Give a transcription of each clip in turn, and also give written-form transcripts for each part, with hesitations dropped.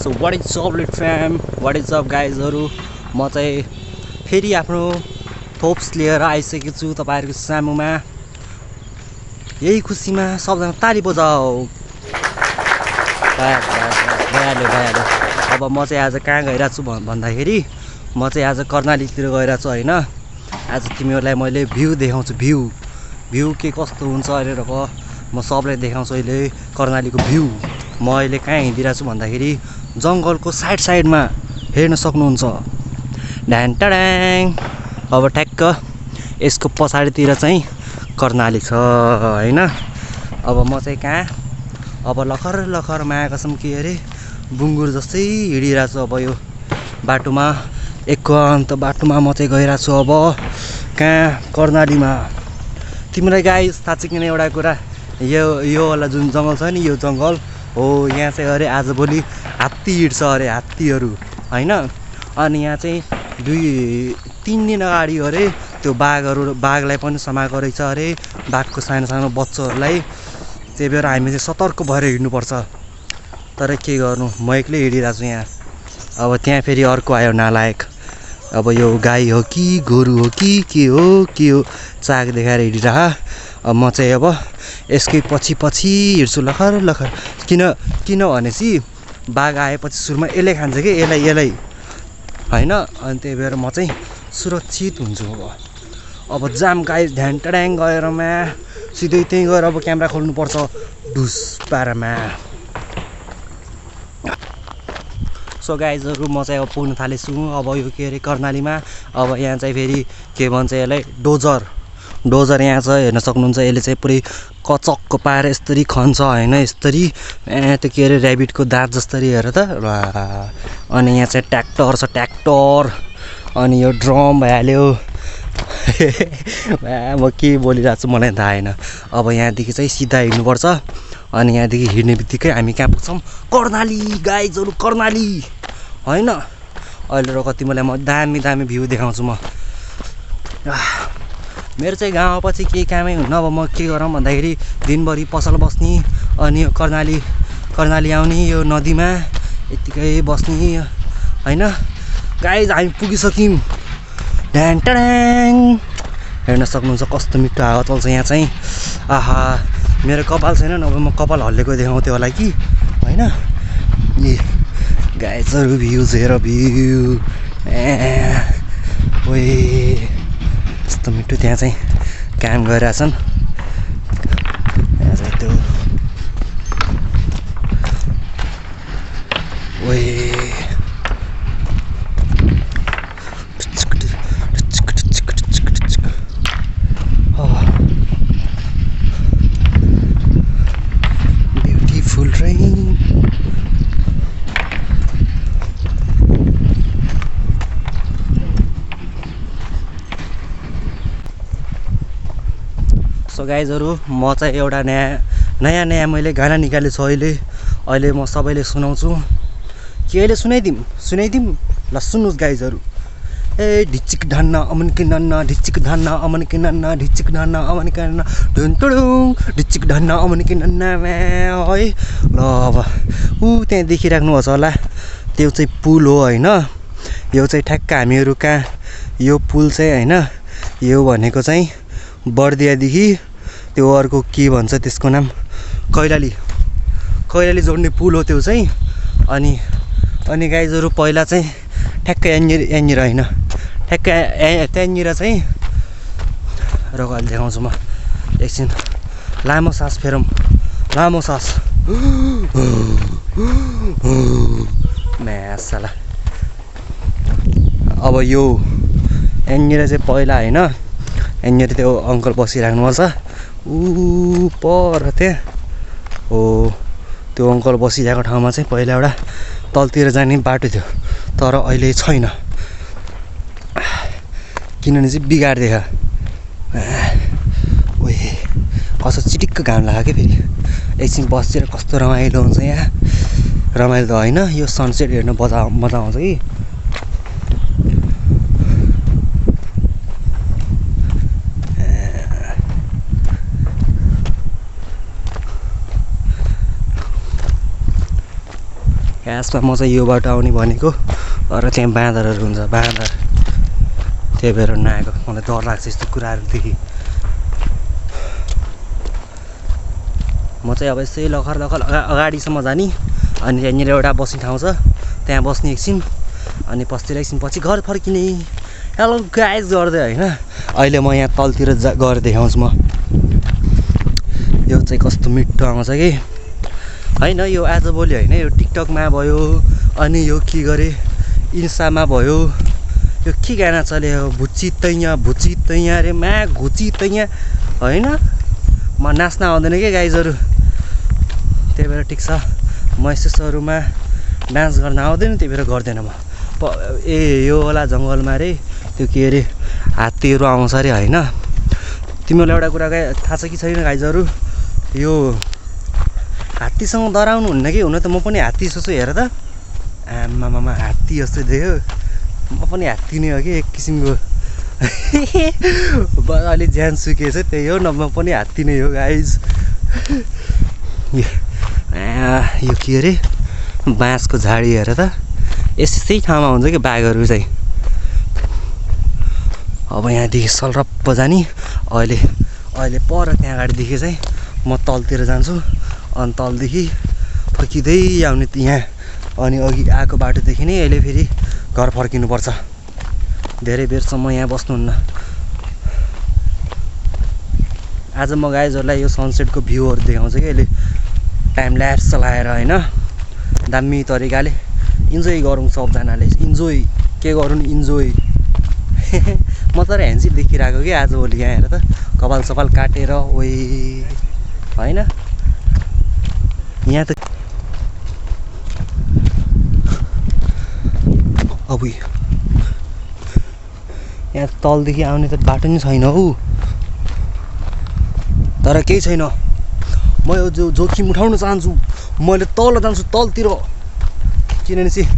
So what is up लिट fam, what is up गाइजहरू। म चाहिँ फेरि आफ्नो थोप्स लिएर आइसकेको छु तपाईँहरूको सामुमा। यही खुसीमा सबजना ताली बजाऊ। भइहाल्यो। अब म चाहिँ आज कहाँ गइरहेको छु भन्दाखेरि म चाहिँ आज कर्णालीतिर गइरहेको छु होइन। आज तिमीहरूलाई मैले भ्यू देखाउँछु। भ्यू के कस्तो हुन्छ अरे म सबलाई देखाउँछु अहिले कर्णालीको भ्यू। म अहिले कहाँ हिँडिरहेको छु भन्दाखेरि जङ्गलको साइडमा हेर्न सक्नुहुन्छ। ढ्यान टाडाङ। अब ठ्याक्क यसको पछाडितिर चाहिँ कर्णाली छ होइन। अब म चाहिँ कहाँ अब लखर मायाकसम के अरे बुङ्गुर जस्तै हिँडिरहेको छु। अब यो बाटोमा एकान्त बाटोमा म चाहिँ गइरहेको छु अब कहाँ कर्णालीमा। तिमीलाई गाइस थाहा छ किन एउटा कुरा, यो वाला जुन जङ्गल छ नि, यो जङ्गल हो यहाँ चाहिँ अरे आजभोलि हात्ती हिँड्छ अरे, हात्तीहरू होइन। अनि यहाँ चाहिँ 2-3 दिन अगाडि अरे त्यो बाघलाई पनि समाएको रहेछ अरे, बाघको सानो बच्चाहरूलाई। त्यही भएर हामी चाहिँ सतर्क भएर हिँड्नुपर्छ। तर के गर्नु, म एक्लै हिँडिरहेको छु यहाँ। अब त्यहाँ फेरि अर्को आयो नालायक। अब यो गाई हो कि गोरु हो कि के हो चाक देखाएर हिँडिरह। अब म चाहिँ अब यसकै पछि हिँड्छु लखर। किन भनेपछि बाघ आएपछि सुरुमा यसले खान्छ कि यसलाई होइन। अनि त्यही भएर म चाहिँ सुरक्षित हुन्छु। अब जाम गाई ध्यान टाडाङ गएरमा सिधै त्यहीँ गएर अब क्यामेरा खोल्नुपर्छ ढुस पारामा। सो गाइजहरू म चाहिँ अब पुग्न थालेछु अब यो के अरे कर्णालीमा। अब यहाँ चाहिँ फेरि के भन्छ यसलाई डोजर यहाँ छ हेर्न सक्नुहुन्छ। यसले चाहिँ पुरै कचक्क पाएर यस्तरी खन्छ होइन, यस्तरी त्यो के अरे ऱ्याबिटको दाँत जस्तरी हेर त। अनि यहाँ चाहिँ ट्र्याक्टर छ, अनि यो ड्रम भइहाल्यो। म के बोलिरहेको छु मलाई थाहा छैन। अब यहाँदेखि चाहिँ सिधा हिँड्नुपर्छ। अनि यहाँदेखि हिँड्ने बित्तिकै हामी कहाँ पुग्छौँ, कर्णाली गाइजहरू, कर्णाली होइन। अहिले र तिमीलाई म दामी भ्यू देखाउँछु। मेरो चाहिँ गाउँमा पछि केही कामै हुन्न। अब म के गरौँ भन्दाखेरि दिनभरि पसल बस्ने, अनि यो कर्णाली आउने, यो नदीमा यत्तिकै बस्ने होइन। गाइज हामी पुगिसक्यौँ। ढ्यान टाडाङ। हेर्न सक्नुहुन्छ कस्तो मिठो हावा चल्छ यहाँ चाहिँ। आहा, मेरो कपाल छैन, नभए म कपाल हल्लेको देखाउँथेँ होला कि होइन। ए गाइजहरू भ्युज हेर, भ्यू ओए यस्तो मिठो। त्यहाँ चाहिँ काम गरिरहेछन्। यहाँ चाहिँ त्यो ओए ब्युटिफुल रेन। सो गाइजहरू म चाहिँ एउटा नयाँ मैले गाना निकालेको छु अहिले म सबैले सुनाउँछु। के अहिले सुनाइदिउँ ल सुन्नुहोस् गाइजहरू। ए ढिचिक धान्न अमन कि नन्न, ढिचिक धान्न अमन कि नन्न, ढिचिक धान्न अमन कि नन्न, ढुन्टुडुङ ढिचिक धान्न अमन कि नन्न है। ल अब त्यहाँ देखिराख्नु भएको छ होला, त्यो चाहिँ पुल हो होइन। यो चाहिँ ठ्याक्क हामीहरू कहाँ, यो पुल चाहिँ होइन, यो भनेको चाहिँ बर्दियादेखि त्यो अर्को के भन्छ त्यसको नाम, कैलाली जोड्ने पुल हो त्यो चाहिँ। अनि गाइजहरू पहिला चाहिँ ठ्याक्क यहाँनिर होइन, ठ्याक्क त्यहाँनिर चाहिँ अहिले देखाउँछु म एकछिन। लामो सास फेरौँ, लामो सास। म्यासाला। अब यो यहाँनिर चाहिँ पहिला होइन, यहाँनिर त्यो अङ्कल बसिराख्नुपर्छ पर त्यहाँ हो। त्यो अङ्कल बसिरहेको ठाउँमा चाहिँ पहिला एउटा तलतिर जाने बाटो थियो, तर अहिले छैन किनभने चाहिँ बिगारिदिएछ। ओए कस्तो चिटिक्क घाम लाग्यो क्या। फेरि एकछिन बसेर कस्तो रमाइलो हुन्छ यहाँ। रमाइलो त होइन, यो सनसेट हेर्न मजा आउँछ कि। खासमा म चाहिँ यो बाटो आउने भनेको तर त्यहाँ बाँदरहरू हुन्छ बाँदर त्यही भएर नआएको मलाई डर लाग्छ यस्तो कुराहरूदेखि म चाहिँ अब यस्तै लखर लखर अगाडिसम्म जाने अनि त्यहाँनिर एउटा बस्ने ठाउँ छ त्यहाँ बस्ने एकछिन अनि पछितिर एकछिन पछि घर फर्किने हेलो गाइज गर्दै होइन अहिले म यहाँ तलतिर गएर देखाउँछु म यो चाहिँ कस्तो मिठो आउँछ कि होइन यो आजभोलि होइन यो टिकटकमा भयो अनि यो के गरे इन्स्टामा भयो यो के गाना चल्यो भुच्ची तैया अरे मा घुची तैया होइन म नाच्न आउँदैन कि गाइजहरू त्यही भएर ठिक छ म यस्तोहरूमा डान्स गर्न आउँदैन त्यही भएर गर्दैन म यो होला जङ्गलमा अरे त्यो के अरे हात्तीहरू आउँछ अरे होइन तिमीहरूलाई एउटा कुरा थाहा छ कि छैन गाइजहरू यो हात्तीसँग डराउनु हुन्न कि हुन त म पनि हात्ती जस्तो हेर त आमामा हात्ती जस्तो देख्यो म पनि हात्ती नै हो कि एक किसिमको अलि ज्यान सुकेछ त्यही हो न म पनि हात्ती नै हो गाइज यो के अरे बाँसको झाडी हेर त यस्तै ठाउँमा हुन्छ कि बाघहरू चाहिँ अब यहाँदेखि सलरप्प जाने अहिले पर त्यहाँ अगाडिदेखि चाहिँ म तलतिर जान्छु अनि तलदेखि फर्किँदै आउने यहाँ अनि अघि आएको बाटोदेखि नै अहिले फेरि घर फर्किनुपर्छ धेरै बेरसम्म यहाँ बस्नुहुन्न आज म गाइजहरूलाई यो सनसेटको भ्यूहरू देखाउँछु कि अहिले टाइम ल्याप्स चलाएर होइन दामी तरिकाले इन्जोय गरौँ सबजनाले इन्जोय के गरौँ इन्जोय म तर ह्यान्डसिप देखिरहेको कि आजभोलि यहाँ हेर त कपाल सपाल काटेर ओइ होइन यहाँ त अब यहाँ तलदेखि आउने त बाटो नै छैन हौ तर केही छैन म यो जोखिम उठाउन चाहन्छु मैले तल जान्छु तलतिर किनभने चाहिँ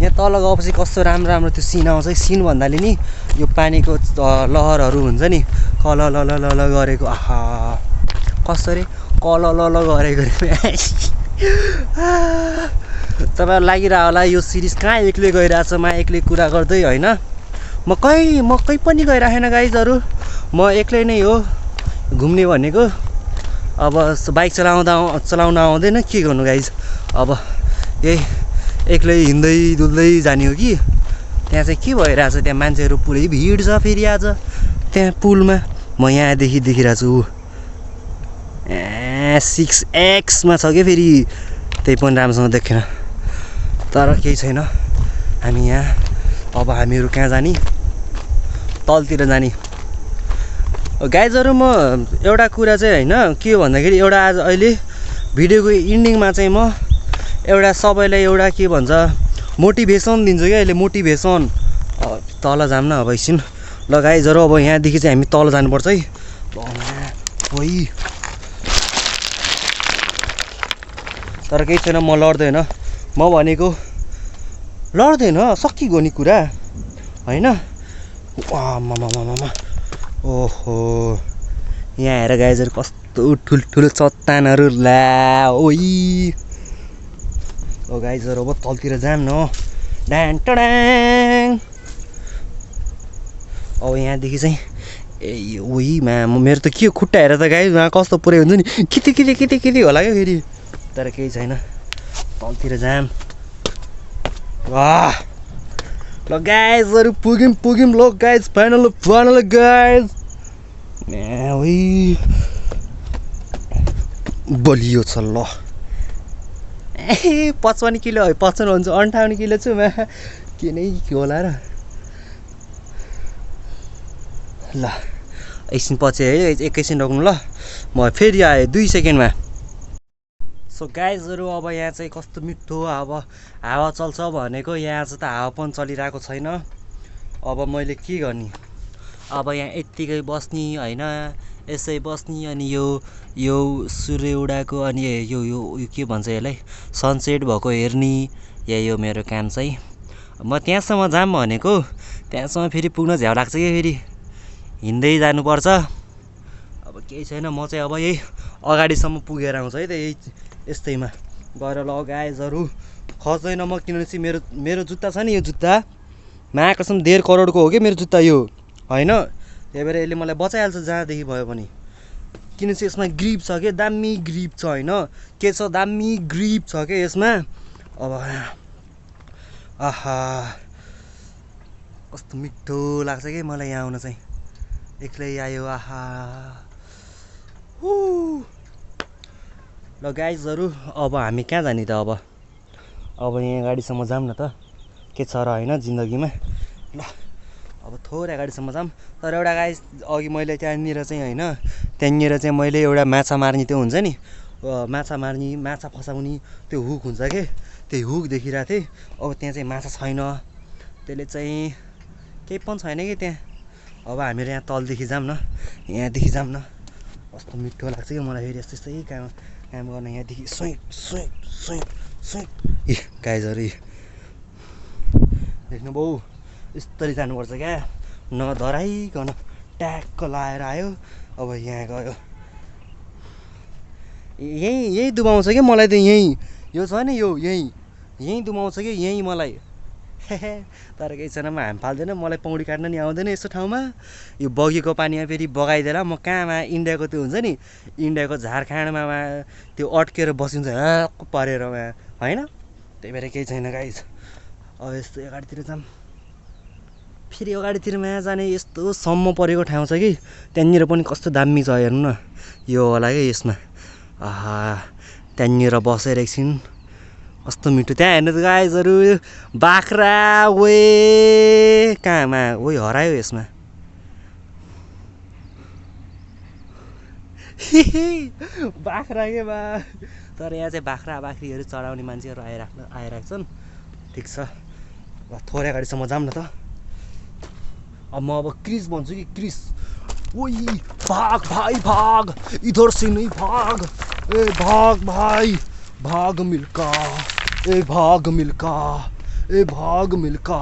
यहाँ तल गएपछि कस्तो राम्रो राम्रो त्यो सिन आउँछ सिन भन्दाले नि यो पानीको लहरहरू हुन्छ नि कल ल गरेको आहा कसरी कल ल गरेको तपाईँहरू लागिरह होला यो सिरिज कहाँ एक्लै गइरहेछ म एक्लै कुरा गर्दै होइन म कहीँ पनि गइरहेन गाइजहरू म एक्लै नै हो घुम्ने भनेको अब बाइक चलाउन आउँदैन के गर्नु गाइज अब यही एक्लै हिँड्दै डुल्दै जाने हो कि त्यहाँ चाहिँ के भइरहेछ त्यहाँ मान्छेहरू पुरै भिड छ फेरि आज त्यहाँ पुलमा म यहाँदेखि देखिरहेको छु 6X मा छ क्या फेरि त्यही पनि राम्रोसँग देखेन तर केही छैन हामी यहाँ अब हामीहरू कहाँ जाने तलतिर जाने गाइजहरू म एउटा कुरा चाहिँ होइन के हो भन्दाखेरि एउटा आज अहिले भिडियोको इन्डिङमा चाहिँ म एउटा सबैलाई एउटा के भन्छ मोटिभेसन दिन्छु क्या अहिले मोटिभेसन तल जाऊँ न अब एकछिन ल गाइजहरू अब यहाँदेखि चाहिँ हामी तल जानुपर्छ है ओइ तर केही छैन म लड्दैन म भनेको लड्दैन सकिगयो नि कुरा होइन ओहो यहाँ हेर गाइजहरू कस्तो ठुल्ठुलो चट्टानहरू ला ओइ ओ गाइजहरू अब तलतिर जाऊँ न डाङ टडाङ अब यहाँदेखि चाहिँ ए ओइमा मेरो त के खुट्टा हेर त गाइज कस्तो पुरै हुन्छ नि किति होला क्या फेरि तर केही छैन तलतिर जाऊँ ल गाइजहरू पुग्यौँ ल गाइज फाइनल गाइज ओइ बलियो छ ल 55 किलो 55 हुन्छ 58 किलो छु मा के नै के होला र ल एकछिन पछि है एकैछिन रोक्नु ल म फेरि आएँ 2 सेकेन्डमा सो गाइजहरू अब यहाँ चाहिँ कस्तो मिठो अब हावा चल्छ भनेको यहाँ चाहिँ त हावा पनि चलिरहेको छैन अब मैले के गर्ने अब यहाँ यत्तिकै बस्ने होइन यसै बस्ने अनि यो सूर्य उडाएको अनि यो के भन्छ यसलाई सनसेट भएको हेर्ने यो मेरो काम चाहिँ म त्यहाँसम्म जाऊँ भनेको त्यहाँसम्म फेरि पुग्न झ्याउ लाग्छ कि फेरि हिँड्दै जानुपर्छ अब केही छैन म चाहिँ अब यही अगाडिसम्म पुगेर आउँछ है त यही यस्तैमा गएर ल गाइजहरू खस्दैन म किनभने मेरो जुत्ता छ नि यो जुत्ता महाकसम 1.5 करोडको हो कि मेरो जुत्ता यो होइन त्यही भएर यसले मलाई बचाइहाल्छ जहाँदेखि भयो भने किनभने यसमा ग्रिप छ के दामी ग्रिप छ होइन के छ दामी ग्रिप छ के यसमा अब आहा कस्तो मिठो लाग्छ कि मलाई यहाँ आउन चाहिँ एक्लै आयो आहा ल गाइजहरू अब हामी कहाँ जाने त अब यहाँ गाडीसम्म जाऊँ न त के छ र होइन जिन्दगीमा ल अब थोरै गाडीसम्म जाऊँ तर एउटा गाइज अघि मैले त्यहाँनिर चाहिँ होइन त्यहाँनिर चाहिँ मैले एउटा माछा मार्ने त्यो हुन्छ नि माछा मार्ने माछा फसाउने त्यो हुक हुन्छ के त्यही हुक देखिरहेको थिएँ अब त्यहाँ चाहिँ माछा छैन त्यसले चाहिँ केही पनि छैन कि त्यहाँ अब हामीहरू यहाँ तलदेखि जाऊँ न यहाँदेखि जाऊँ न कस्तो मिठो लाग्छ कि मलाई फेरि यस्तै काम गर्न यहाँदेखि ए गाइजहरू देख्नुभयो यस्तरी जानुपर्छ क्या नधराइकन ट्याक्क लाएर आयो अब यहाँ गयो यहीँ दुबाउँछ कि मलाई त यहीँ यो छ नि यो यहीँ दुबाउँछ कि यहीँ मलाई तर केही छैन म हाम फाल्दैन मलाई पौडी काट्न नि आउँदैन यस्तो ठाउँमा यो बगेको पानीमा फेरि बगाइदिएर म कहाँमा इन्डियाको त्यो हुन्छ नि इन्डियाको झारखण्डमा त्यो अड्केर बसिन्छ परेरमा होइन त्यही भएर केही छैन गाइस अब यस्तो अगाडितिर जाऊँ फेरि अगाडितिरमा जाने यस्तो सम्म परेको ठाउँ छ कि त्यहाँनिर पनि कस्तो दामी छ हेर्नु न यो होला कि यसमा आहा त्यहाँनिर बसेर एकछिन कस्तो मिठो त्यहाँ हेर्नु त गाइजहरू बाख्रा वे कहाँमा ओइ हरायो यसमा बाख्रा के बा तर यहाँ चाहिँ बाख्रा बाख्रीहरू चढाउने मान्छेहरू आइरहेको छन् ठिक छ ल थोरै गाडीसम्म जाऊँ न त अब क्रिस भन्छु कि क्रिस ओइ भाग भाइ भाग इधर से नहीं भाग ए भाग भाइ भाग मिल्का ए भाग मिल्का ए भाग मिल्का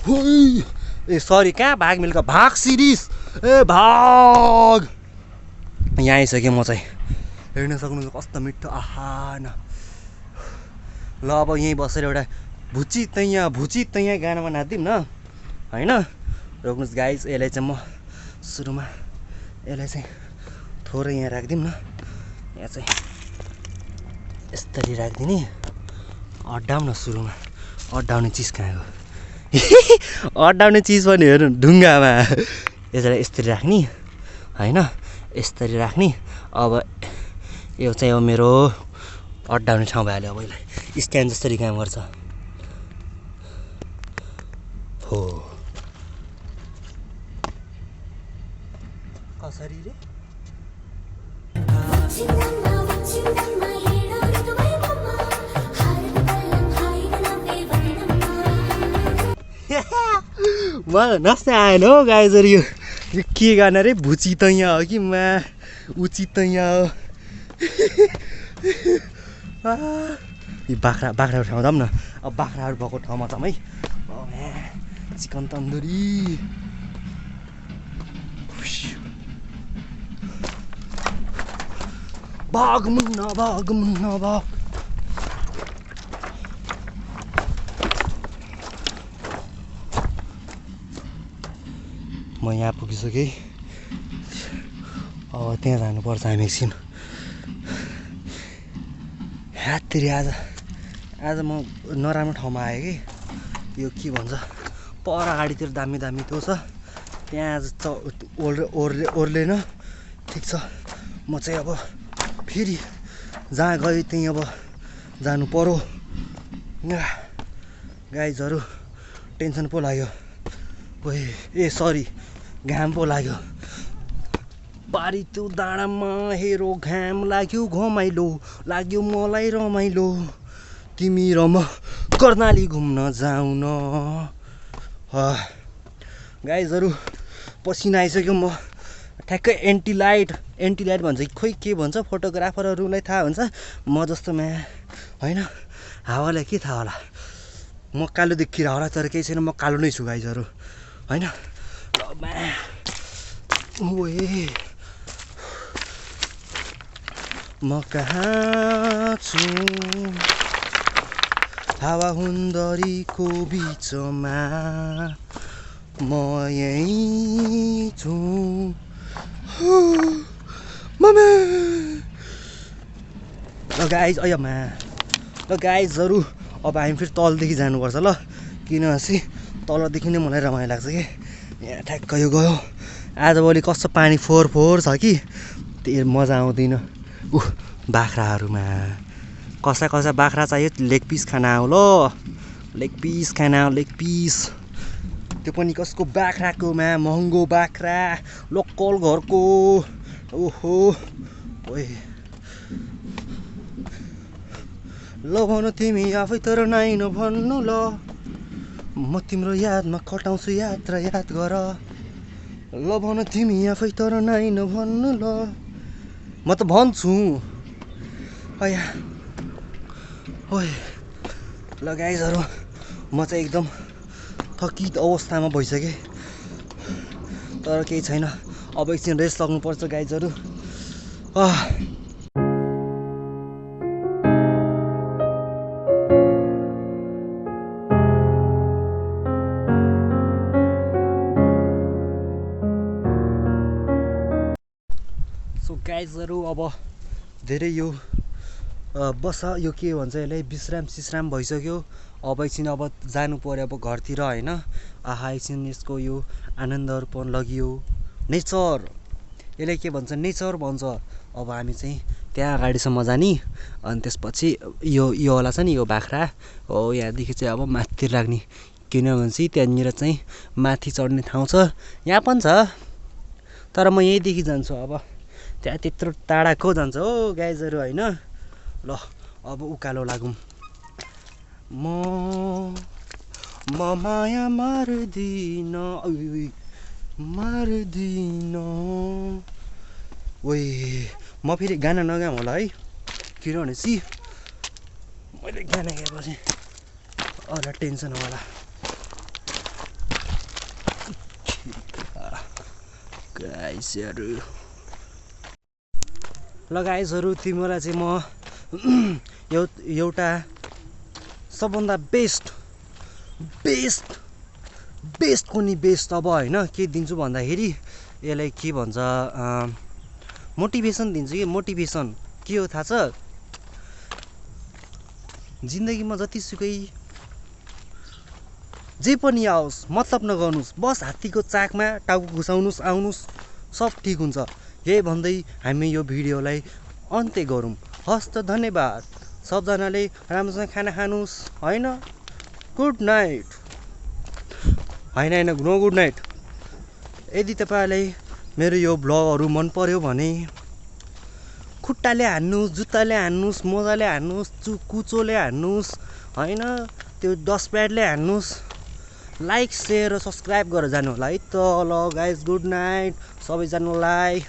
हुई ए सरी कहाँ भाग मिल्का भाग सिरिस ए भाग यहाँ आइसकेँ म चाहिँ हेर्न सक्नुहुन्छ कस्तो मिठो आहा न ल अब यहीँ बसेर एउटा भुची तैयाँ गानामा नाचिदिउँ न होइन रोक्नुहोस् गाइज यसलाई चाहिँ म सुरुमा यसलाई चाहिँ थोरै यहाँ राखिदिउँ न यहाँ चाहिँ यसरी राखिदिने अड्डाउँ न सुरुमा अड्डाउने चिज कहाँ हो अड्डाउने चिज पनि हेर्नु ढुङ्गामा यसलाई यसरी राख्ने होइन यसरी राख्ने अब यो चाहिँ हो मेरो अड्डाउने ठाउँ भइहाल्यो अब यसलाई स्ट्यान्ड जसरी काम गर्छ हो कसरी रे मलाई नस्ने आएन हो गाइजहरू यो के गाना रे भुची त यहाँ हो कि मा उची त यहाँ हो यो बाख्राको ठाउँ जाऊँ न अब बाख्राहरू भएको ठाउँमा जाऊँ है चिकन तन्दुरी भाग मुन्ना भाग म यहाँ पुगिसकेँ अब त्यहाँ जानुपर्छ हामी एकछिन हात्तिरी आज म नराम्रो ठाउँमा आएँ कि यो के भन्छ पर अगाडितिर दामी त्यो छ त्यहाँ आज ओर्लेन ठिक छ म चाहिँ अब फेरि जहाँ गएँ त्यहीँ अब जानु पर्यो गाइजहरू टेन्सन पो लाग्यो ए सरी घाम पो लाग्यो बारी त्यो डाँडामा हेरो घाम लाग्यो घमाइलो लाग्यो मलाई रमाइलो तिमी र म कर्णाली घुम्न जाऊ न गाइजहरू पसिना आइसक्यो म ठ्याक्कै एन्टी लाइट भन्छ कि खोइ के भन्छ फोटोग्राफरहरूलाई थाहा हुन्छ म जस्तोमा होइन हावालाई के थाहा होला म कालो देखिरह होला तर केही छैन म कालो नै छु गाइजहरू होइन ओए म कहाँ छु हावा हुन्डरीको बिचमा म यही छु मम्मी ल गाइज अयमा ल गाइजहरू अब हामी फेरि तलदेखि जानुपर्छ ल किनभने तलदेखि नै मलाई रमाइलो लाग्छ कि यहाँ ठ्याक्क यो गयो आजभोलि कस्तो पानी फोहोर फोहोर छ कि त्यो मजा आउँदैन बाख्राहरूमा कसै कसै बाख्रा चाहियो लेग पिस खान आऊ ल लेग पिस खान आऊ लेग पिस त्यो पनि कसको बाख्राकोमा महँगो बाख्रा लोकल घरको ओहो ओए ल भन तिमी आफै तर नाइ नभन्नु ल म तिम्रो यादमा कटाउँछु यात्रा याद गर ल भन तिमी आफै तर नाइ नभन्नु ल म त भन्छु अया ओए ल गाइजहरू म चाहिँ एकदम थकित अवस्थामा भइसकेँ तर केही छैन अब एकछिन रेस्ट लाग्नुपर्छ गाइजहरू सो गाइजहरू अब धेरै यो यो के भन्छ यसलाई विश्राम सिश्राम भइसक्यो अब एकछिन अब जानु पर्यो अब घरतिर होइन आहा एकछिन यसको यो आनन्दहरूपन लगियो नेचर यसलाई के भन्छ नेचर भन्छ अब हामी चाहिँ त्यहाँ अगाडिसम्म जाने अनि त्यसपछि योवाला छ नि यो बाख्रा हो यहाँदेखि चाहिँ अब माथितिर लाग्ने किनभने चाहिँ त्यहाँनिर चाहिँ माथि चढ्ने ठाउँ छ यहाँ पनि छ तर म यहीँदेखि जान्छु अब त्यहाँ त्यत्रो टाढा को जान्छ हो गाइजहरू होइन ल अब उकालो लागौँ म माया मार्दिन ओइ म फेरि गाना नगाउँ होला है किनभने मैले गाना गाएपछि अरू टेन्सन होला गाइजहरू ल गाइजहरू तिमीलाई चाहिँ म एउटा सबभन्दा बेस्टको नि बेस्ट अब होइन के दिन्छु भन्दाखेरि यसलाई के भन्छ मोटिभेसन दिन्छु कि मोटिभेसन के हो थाहा छ जिन्दगीमा जतिसुकै जे पनि आओस् मतलब नगर्नुहोस् बस हात्तीको चाकमा टाउको घुसाउनुहोस् आउनुहोस् सब ठिक हुन्छ यही भन्दै हामी यो भिडियोलाई अन्त्य गरौँ हस् त धन्यवाद सबजनाले राम्रोसँग खाना खानुहोस् होइन गुड नाइट होइन नो गुड नाइट यदि तपाईँलाई मेरो यो भ्लगहरू मन पर्यो भने खुट्टाले हान्नुहोस् जुत्ताले हान्नुहोस् मोजाले हान्नुहोस् कुचोले हान्नुहोस् होइन त्यो डस्टप्याडले हान्नुहोस् लाइक सेयर र सब्सक्राइब गरेर जानु होला है त ल गाइज गुड नाइट सबैजनालाई